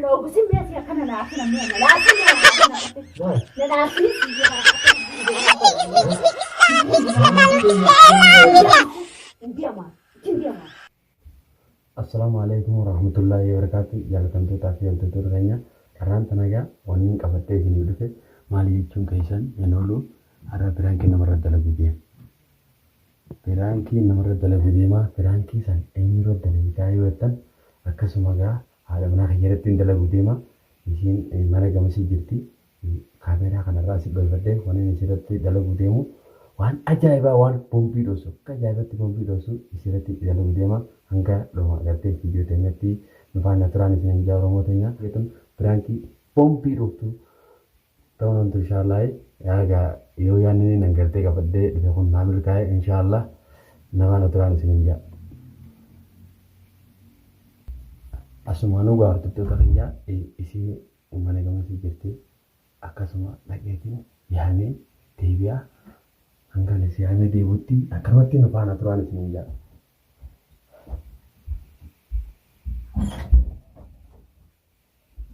dhoogu si mi'a si akkana naafina mi'a na laafina Maal? na naafini si jira. Hindi ama. Assalaamu alaikum warahmatullahi wabarakatuh. Jaalatamtootaa fi hordoftoota keenya karaan tanagaa wanni hin qabattee isinii dhufe maali jechuun keessan hin oolu har'a piraankii namarra dalaguu deema. Piraankii namarra dalaguu deema. Piraankii san eenyurra dalagitaa yoo jettan akkasuma gaa haadha manaa kiyya irratti hin dalaguu deema. Isiin mana gamasii jirti. Kaameeraa kanarraa asi dhoyfadhee wanni inni isirratti dalaguu deemu waan ajaa'ibaa waan boombii dhoosu akka ajaa'ibatti boombii dhoosu isirratti dalaguu deema hanga dhuma gartee viidiyoo teenyatti nu faana turaan isin ijaa Oromoo teenya jetun piraankii boombii dhooftu ta'uun ontu inshaallah yaagaa yoo yaadni nan gartee qabadhee dhufe kun naa milkaa'e inshaallah na faana turaan isin ijaa. Asumaanuu gaa hordoftoota kiyyaa isii mana gamasii jirti akkasuma dhaqeetiin yaamee deebi'a hanga ani si yaamee deebi'utti akkanumatti nu faana turaan isiniin jedha.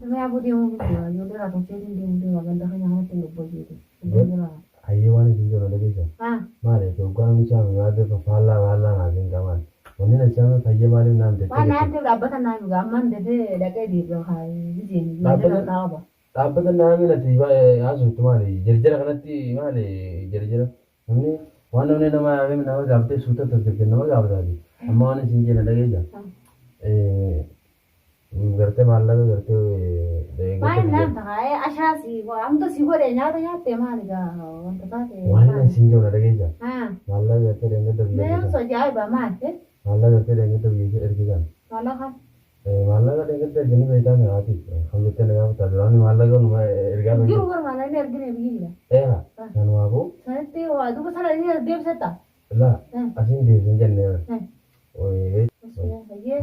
Nama yaabuu deemuu deema. Ijoollee irraa tolcheetiin deemuu deema. Ganda keenya kanatti hin dubbachiitu. Iddoo jira. Hayyee waan isin jiru dhageessan. Haa. Maali hoggaa namni saame maaliif faallaa faallaa naaf hin qaban. Wanni na saame fayyee maaliif naan tettee Waan jirti. naan ta'e dhaabbata naa himu ammaan dafee dhaqee deebi'a haa gizeen ijoollee Dhaabbata irraa qaba. dhaabbata naami nati haasoftu maali jarjara kanatti maali jarjara namni waan namni nama yaamee nama gaafatee suuta tasgabbiin nama gaafataati. Amma waan isin jedhan dhageessa. Gartee maallaqa gartee Maal naan ta'a ashaa si hunda si godhe nyaata nyaatte maali gaa wanta taate. waan isin jedhan dhageessa. Haa. Maallaqa gartee deengedda biyya Meeshaan keessa. ajaa'iba maal? Maallaqa gartee deengedda biyya keessa ergisan. Maallaqa. Maallaqa deengedda erganii beektaa mi'aati. Kan jettee na gaafata duraanii maallaqa numa ergaa Jiru bara maallaqni ergine biyyi jira. Eeha kanumaafuu Sanitti waa duuba sana inni deebisetta. laa asiin deebisin jennee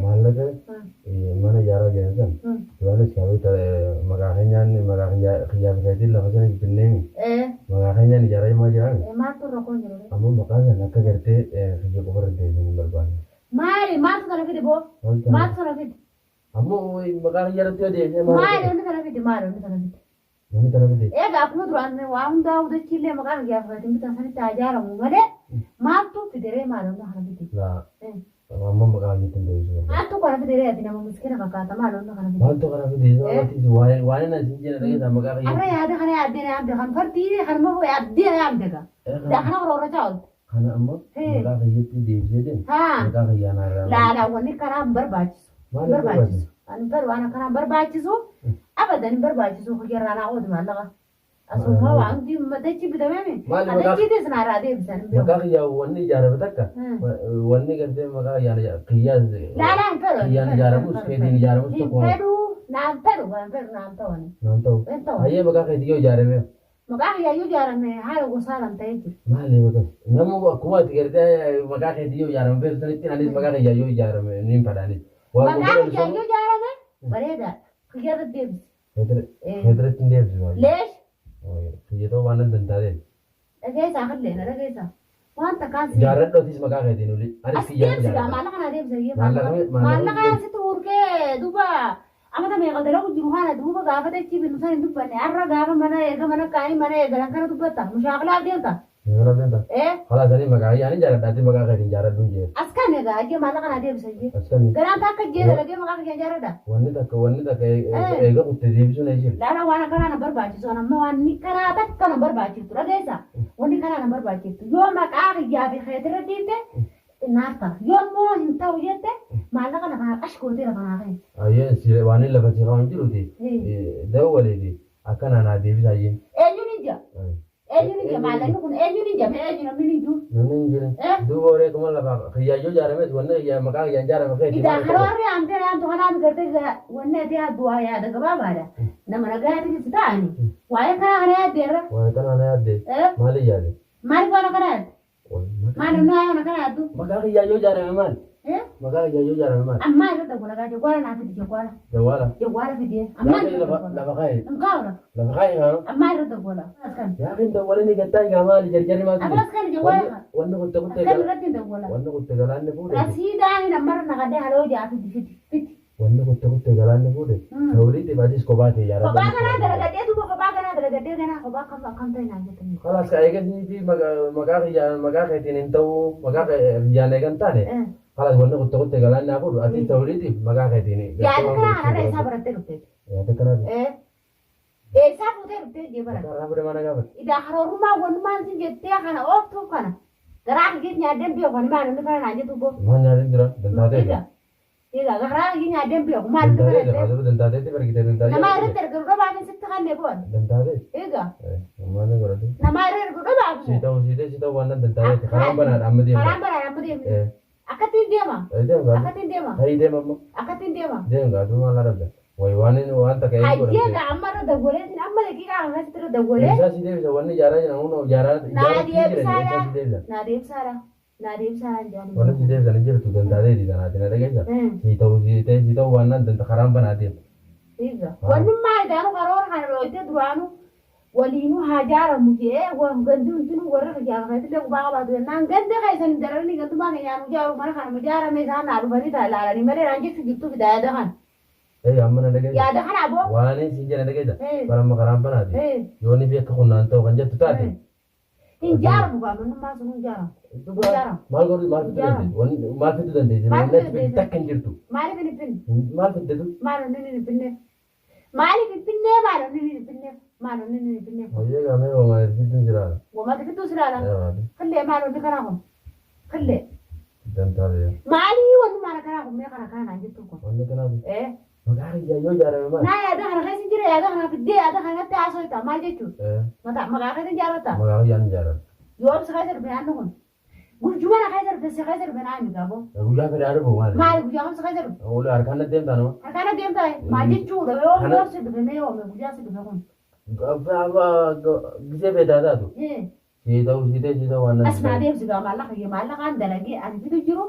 maallaqa mana ijaaraa jiran san duraanis kaabee maqaa keenyaan maqaa kiyyaa fi keetiin lafa sana binneemi maqaa keenyaan ijaaraa jimaa jiraan Maaltu rakkoon jiru? ammoo maqaa san akka gartee kiyya qofarra deebisan hin barbaanne. Maali maaltu kana fide boo? Maaltu kana fide? Ammoo maqaa kiyya irratti yoo deebisee Maali wanni kana fide? Maali wanni kana fide? Wanni kana fide. Egaa akkuma duraan waa hundaa hudachiillee maqaan kiyyaa fi keetiin bitan sanitti haa ijaaramu malee maaltu fideree maali wanni kana fide? Laa ammoo maqaa kiyyaatti hin deebisu barbaada. Maaltu kana fideree ati nama miskiina fakkaata maali wanni kana fide? Maaltu kana fide waan inni asiin jedhan dhageessaa maqaa Arra kiyya. yaada kana yaaddee na yaamte kan fartii kan mafu yaaddee na yaamte gaa. Kana hororachaa oolte. Kana ammoo maqaa kiyyatti deebiseetiin maqaa kiyyaa naarraa. Laalaa wanni karaa hin barbaachisu. Maal hin Barbaachisu. Ani fedhu waan akkanaa hin barbaachisu. Abadan hin barbaachisu hojiirraa naa oolu maallaqa. Asuma waan hundi dachii bitameemi. Maali maqaa- Dachiitis naarraa deebisan hin beeku. Maqaa kiyyaa wanni ijaarame takka wanni gartee maqaa kiyyaan kiyyaa Laalaa hin fedhu. kiyyaan ijaaramus keetiin ijaaramus Hin tokko fedhu naan fedhu waan fedhu naan ta'u. naan ta'u. Hin ta'u. Hayyee maqaa keetii yoo ijaarame Maqaa kiyyaa yoo ijaarame haala gosaa lama ta'ee jira. maali maqaa namni akkuma ati gartee maqaa keetii yoo ijaarame feetu sanitti anis maqaa kiyyaa yoo ijaarame niin fedhaanis. Waan Maqaa godhan kiyyaa yoo ijaarame bareedaadha. Kiyyaarra deebisi. Keetiratti hin deebisu. Leesh Kiyya ta'uu waan nan danda'een. dhageessaa killee na dhageessaa. Waan takkaan si. Ijaarradhootis maqaa keetiin oli. Anis As kiyyaan deebisi gaa ijaarradha. maallaqa naa deebisa iyyee Maallaqa- maallaqa sitti urgee duuba amata meeqa dalagu jiru kana duuba gaafa dachii binnu san hin dubbanne har'a gaafa mana eega mana kaanii mana eegalan kana dubbatta mushaakilaaf deemta. Meeqa deemta? Ee Kalaas ani maqaa kiyyaan ijaaradhaati maqaa keetiin ijaaradhuun jee. as kan egaa ajjee maallaqa naa deebisa iyyee. As kan Garaan takka jee dalagee maqaa kiyyaan ijaaradha. wanni takka wanni takka eega kutte deebisuun eeshif. Laala waan akkanaa na barbaachisu an amma waan ni karaa takka na barbaachiftu dhageessa wanni karaa na barbaachiftu yoo maqaa kiyyaa fi keetirra dhiifte naaf ta'a yoo immoo hin ta'u jette maallaqa lafa qash gootee lafa naa kenni. Ayyee waan inni lafa si kaa'u jiruti. Dawwaleeti akkana naa deebisaa jeen. Eenyuun hin jira? Eenyuun hin jira? Maallaqni kun eenyuun hin jira? Mee eenyu namni hin jiru? Namni hin jiru. Duuba horee kuma lafa kiyyaa yoo ijaarames wanni kiyyaa maqaa kiyyaan ijaarame keeti. Idaa karoorri haamtee haamtu kanaaf gartee wanni ati yaaddu waa yaada gabaabaadha. Nama nagaatiin si ta'ani. Waa'ee karaa kana yaaddeerra. Waa'ee kana na yaadde. Maali yaadde? Maaliif waan akkana yaadde? Maal namni waa'ee kana kana yaaddu? Maqaa kiyyaa yoo ijaarame maali? Maqaa kiyyaa yoo ijaarame maali? Ammaa irra dawwala gaa jawwaala naa fidi jawwaala. Jawwaala. Jawwaala fidee. Ammaa Yaa irra lafa dawwala. lafa kaa'i. Hin kaa'u lafa. Lafa kaa'i haa. Ammaa irra dawwala. Askan. Yaa kan dawwala ni gattaa egaa maali jarjarri maal Amma askan jawwaala. Wanni kutte kutte Askan irratti hin dawwala. wanni kutte galaanni fuudhe. Rasiidaan ammarra naqadhee haloo ja'a fidi fidi fidi. Wanni kutte kutte galaanni fuudhe. Tawliitiif atis kophaa ta'e Kophaa jaaladha. kanaa dalagadhee duuba kophaa kanaa dalagadhee ganaa kophaa akkam akkam ta'e naan jettanii. Kalaas ka eegasii fi maqaa kiyyaan maqaa keetiin hin ta'u maqaa kiyyaan eegan taane kalaas wanni kutte kutte galaanni haa fuudhu atis tawliitiif maqaa keetiin. Yaada kanaa kanarra eessaa barattee dhufte? Yaada kanaa. Eessaa fuutee dhuftee jee bara. Maqaa irraa fuudhee mana gaafate. Idaa karoorummaa wanumaan sin jettee kana ooftuuf kana garaa kiyya nyaadden beeku ani maal inni kana naan jettu boo. Maal nyaatiin jira dantaatee Egaa egaa garaa kiyya nyaadden beeku maal inni kana Dantaatee jettee. haasawuu dantaateetti bargite Namaa dantaatee. irratti erga dhobaafin sitti kannee boon. Dantaatee. Egaa Maal godhate. namaa irra erga dhobaafu. Si ta'u si ta'e si ta'u waan dantaateetti karaan banaadha amma deema. Karaan banaadha amma deemne. Akkattiin deema. Deema gaadhu. Akkattiin deema. Ta'i deema ammoo. Akkattiin deema. Deema gaadhu maal argata. Wayi waan inni waan takka inni Hayyee godhamte. gaa amma irra dawwaleetiin amma daqiiqaa kana keessatti irra dawwalee. Eessaa si deebisa wanni ijaaraa jiran kun ijaaraa Naa ijaaraa jiran deebisaadha. eessaa si deebisa. Naa deebisaadha. Naa deebisaadha hin Wanni si deebisan hin jirtu dantaateetti tanaati na dhageessa. Si ta'u si ta'e si ta'u waan danta karaan banaa deema. Egaa wannummaa idaanu karoora kana dhooytee duraanu waliinuu haa jaaramu jee gandi hundinuu warra ijaarratillee qubaa qabaatu jennaan ganda keessan hin dararni gandumaa keenyaan ijaaru mana kana ijaarame isaan naa dhufanii ilaalanii malee naan jechuu jirtuu fida yaada kana. Ee amma na dhageessa. Yaada kana aboo. Waan inni si jedhan dhageessa. Bara amma karaan banaati. Yoo ni fi akka kunnaan ta'u kan jettu taate. Hin jaaramu gaa mannummaa sun hin jaaramu. Maal godhu maal fiduu dandeessi? Wanni maal fiduu dandeessi? Maal Wanni fiduu ati fiddu takka hin jirtu. Maaliif hin finne? Maal fiddetu? Maal inni hin finne? Maaliif hin finne? Maal inni hin finne? Maal inni hin finne? Hoyyee gaamee homaa fidduun jiraata. Wamati fiduu silaala. Killee maal inni karaa kun? Killee. Dantaale. Maalii wanni maal karaa kun mee kana kana naan jettu kun? Wanni kanaaf. Ee. Maqaa kiyyaa yoo ijaarame maal? Naa yaada kana keessa jira yaada kana fiddee yaada kanatti haasoo maal jechuudha? Maqaa keessa ijaarrata? Maqaa kiyyaan ijaarame. Yoom si keessa dhufe naanno kun? Gurjuma na keessa dhufe si keessa dhufe naa miti aboo. Guyyaa fedhaa dhufu maali? Maali guyyaa kam si keessa dhufe? Oolu harkaan na deemtaa nama? Harkaan adeemtaa maal jechuudha yoo yoom si dhufe mee yoome guyyaa si dhufe kun? Gisee fedhaa taatu. Si ta'u si ta'e si ta'u waan As naa deemsi gaa maallaqa kiyya maallaqaan dalagee ani fidu jiru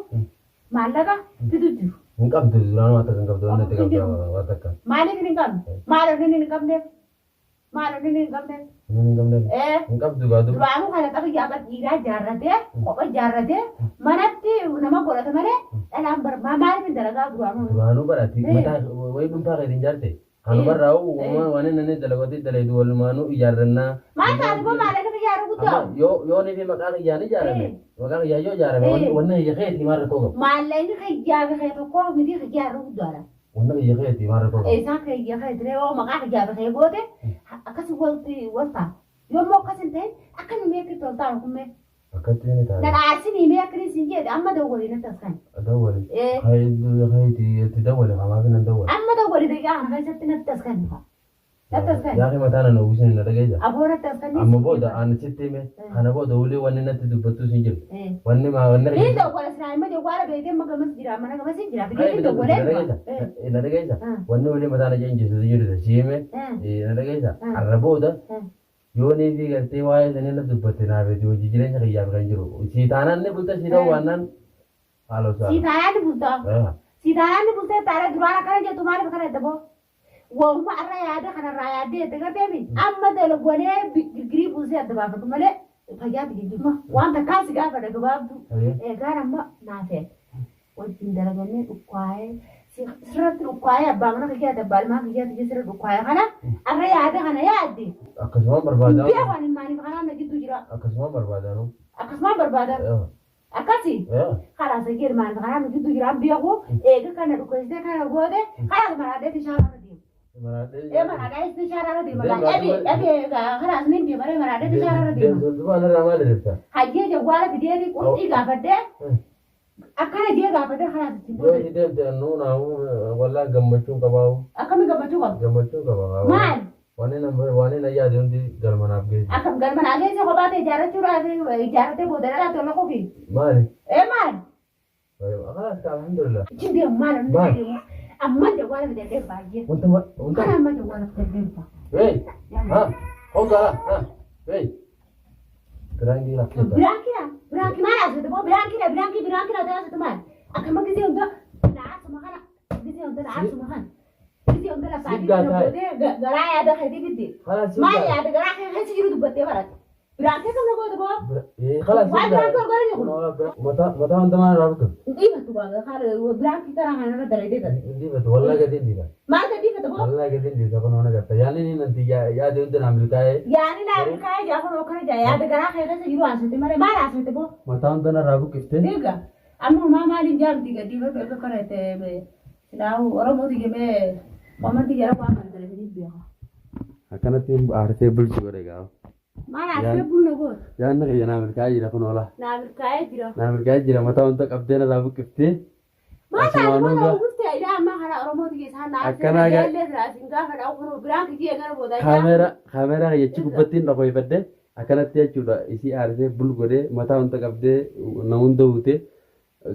maallaqa fidu jiru. Hin qabdu duraan waan takka hin qabdu waan natti qabdu waan takka. Maaliif hin qabne? Maal inni hin qabneef? Maal inni hin qabneef? Inni hin qabneef. Ee. Hin qabdu gaa duba. Duraanuu kana xabiyyaa dhiiraa ijaarratee kopha ijaarratee manatti nama godhata malee dhalaan barmaa maaliif hin dalagaa duraanuu? Duraanuu barati mataa wayii dhuunfaa keetiin ijaarte. Kanumarraa waan inni dalagatee dalagu walumaanuu ijaarrannaa. Maal taate boo maallaqa ijaaruu guddaa? Yoo yoo ni fi maqaa kiyyaan ijaarame maqaa kiyyaan yoo ijaarame wanni kiyya keetii maal rakkoo qabu? Maallaqni kiyyaa fi kee tokkoo miti kiyyaa guddaadha. Wanni kiyya keetii maal rakkoo qabu? Isaan kiyya kee diree yoo maqaa kiyyaa fi kee goote akkas walti waltaa. Yoo immoo akkas hin ta'in akka nu meeqii toltaa kummee. Akkatti ni ta'a. Dhadhaarsinii mee akka isin jedhe amma dawwalii natti as kan. Dawwali. Hayi itti dawwali hamaaf hin dawwali. Amma dawwalii daqiiqaa kana keessatti natti as kan. Natti as kan. Yaaqi mataa na uwwisin na dhageessa. Aboo natti as kan. Amma booda ani sitti hime kana booda ulee wanni natti dubbattu sin jiru. Wanni maa wanni. Ni dawwala sinaa immoo jawwaala beekee amma gamas jira mana gamas jira fidee ni dawwalee. Na dhageessa. Wanni ulee mataa na jeenjisu sin jiru si hime na dhageessa. Arra booda yoo ni fi gartee waa'ee sanii na dubbatte naaf hojii jireenya kiyyaaf kan jiru. Si taanaan ni bulta si ta'uu waannaan haaloo isaa. Si taanaan ni bulta. Si taanaan ni bultee taanaan duraan akkana jettu maaliif akkana jette boo? Waanuma irra yaada kanarraa yaaddee itti garteemi amma dalagwalee girgirii buusee adda baafadhu malee fayyaatti jijjiirma. Waan takkaa si gaafadha gabaabduu. Eegaan amma naafee wajjin dalagannee dhukkaa'ee sirratti dhukkaa'ee abbaa mana kiyyaati abbaa ilmaan kiyyaati sirra dhukkaa'ee kana arra yaada kana yaadde. Akkasumaan barbaadaa. Beeku ani maaliif kanaan na gidduu jira. Akkasumaan barbaadaa. Akkasumaan barbaadaa. Akkasi. Kalaas eegee maaliif kanaan na gidduu jira beeku eega kana dhukkeessitee kana goote kalaas maraadhee bishaan irra deema. Ee maraadhee bishaan irra deema. Dhabee dhabee kalaas ni deema maraadhee bishaan irra deema. Deemtuu irraa maal jedhta? Hayyee jawwaala fidee qurxii gaafadhee. Akkana jee gaafadhee kalaas ittiin Yoo itti deemte annuu naamu wallaa gammachuu qabaa. Akkami gammachuu qaba? Gammachuu qaba. Maal? Waan inni yaade hundi galma naaf geesse. Akkam galma naa geesse kophaa ta'e ijaarrachuudhaaf ijaarratee booda dhalaate ol qofi. Maali? Ee maali? Kalaas alhamdulillah. Ichi deemu maal inni deemu? Amma jawwaala fidadhee baay'ee. Wanta wanta. Kana amma jawwaala fidadhee dhufa. Hey! Ha! Hogaa! Ha! Hey! Biraangii lakkee. Biraangii biraangii maal haasofte boo biraangii biraangii biraangii na taasisu maal? Akkama gisee hunda naasuma kana gisee hunda naasuma kana. Gisee hunda lafaa garaa yaada keetii fidde. Maal yaada garaa kee keessa jiru dubbattee barate. Biraankii akkam na goota boo? Kalaas. Waan biraankii ol godhani kun. Mataa mataa wanta maal irraa buqqifte? Hin dhiifatu birankii karaa kana irra dalaydee tana. Hin dhiifatu wallaahi gadi hin dhiifatu. Maal gad dhiifata boo? Wallaahi gadi hin dhiifatu kun waan agarta. Yaanni inni nanti yaade hundi naa milkaa'ee. Yaani naa milkaa'ee jaa kun akkana jaa yaada garaa kee keessa jiru haasofte malee maal haasofte boo? Mataa hunda narraa buqqifte. Eega amma homaa maaliin jaamti gad dhiifatu eega kana itti silaahu Oromooti jemee qomanti jara waan kana dalagsaniif beeka. Akkanatti aarsee bulchu godhe gaafa. Maal aarsee bulna goota? Yaanni kiyya naa milkaa'ee jira kun oola. Naa milkaa'ee jira. Naa milkaa'ee jira mataa hunda qabdee narraa buqqiftee. Maal taate Asumaanuu booda gaa. uwwifte ilaa ammaa kana Oromooti keessaa naa aarsee Akkanaa gaa. illee silaa isin gaafa dha'u kunoo biraan kijii gara boodaa jaa. Kaameera kaameeraa kiyya achi gubbattiin dhokoyfadhe akkanatti jechuudha isii aarsee bul godhee mataa hunda qabdee na hunda huutee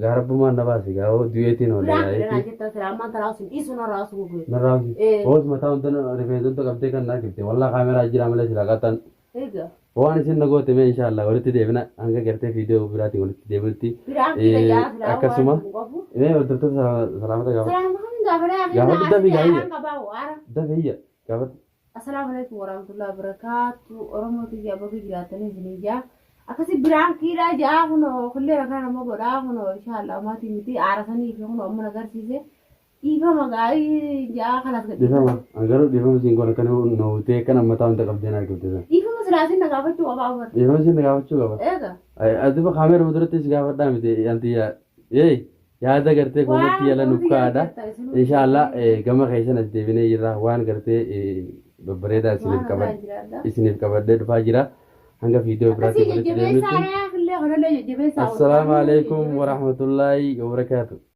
Gaa rabbumaan na baase gaa hoo du'eetiin oole Biraan gaa fedhanaa jechuun. jettan silaa ammaan tanaa osoo hin dhiisuu narraa osoo gurgure. Narraa hojii. Ee. Hoos mataa hunda rifeensa hunda qabdee kan naa kifte. Wallaa kaameraa jira malee silaa qaxxan. Egaa. Waan isin na goote mee inshaallah walitti deebina hanga gartee viidiyoo biraatiin walitti deebinutti. Biraan fedha jaa silaa waan Akkasuma hin qabu. mee hordoftoota salaamata gaafadhu. Salaam kan gaafadhaa fi Gaafadhu naa dafii asii gaafiyya. aaraan qabaa aara. Dafii iyya gaafadhu. Assalaamu alaikum warahmatullahi wabarakatuh. Oromoo tiyya baga jiraatanii isinii jaa. Akkasi biraankiidha jaa kunoo kullee rakaa nama godhaa kunoo inshaallah maatii miti aarasanii fi kunoo amma nagarsiise. Dhiifama gaarii jaa kanas gad Dhiifama. An garuu dhiifama siin goona kan nu hutee kan ammataa hunda qabdee na argifte san. Dhiifama silaa isin na gaafachuu qabaa bar. Dhiifama siin na gaafachuu qaba. Eega. Aduba kaameera duratti si gaafadhaa miti anti yaa. Eey yaada gartee koomantii jala nuuf kaa'aadha. Inshaallah gama keessan as deebinee jirra waan gartee babbareedaa isiniif qabadhe isiniif qabadhee dhufaa jira. Hanga viidiyoo Akkasii biraatiin walitti jajjabeessaa deebinutti. re'aa fillee kanallee jajjabeessaa. Assalaamu alaikum warahmatullaahi wabarakaatu.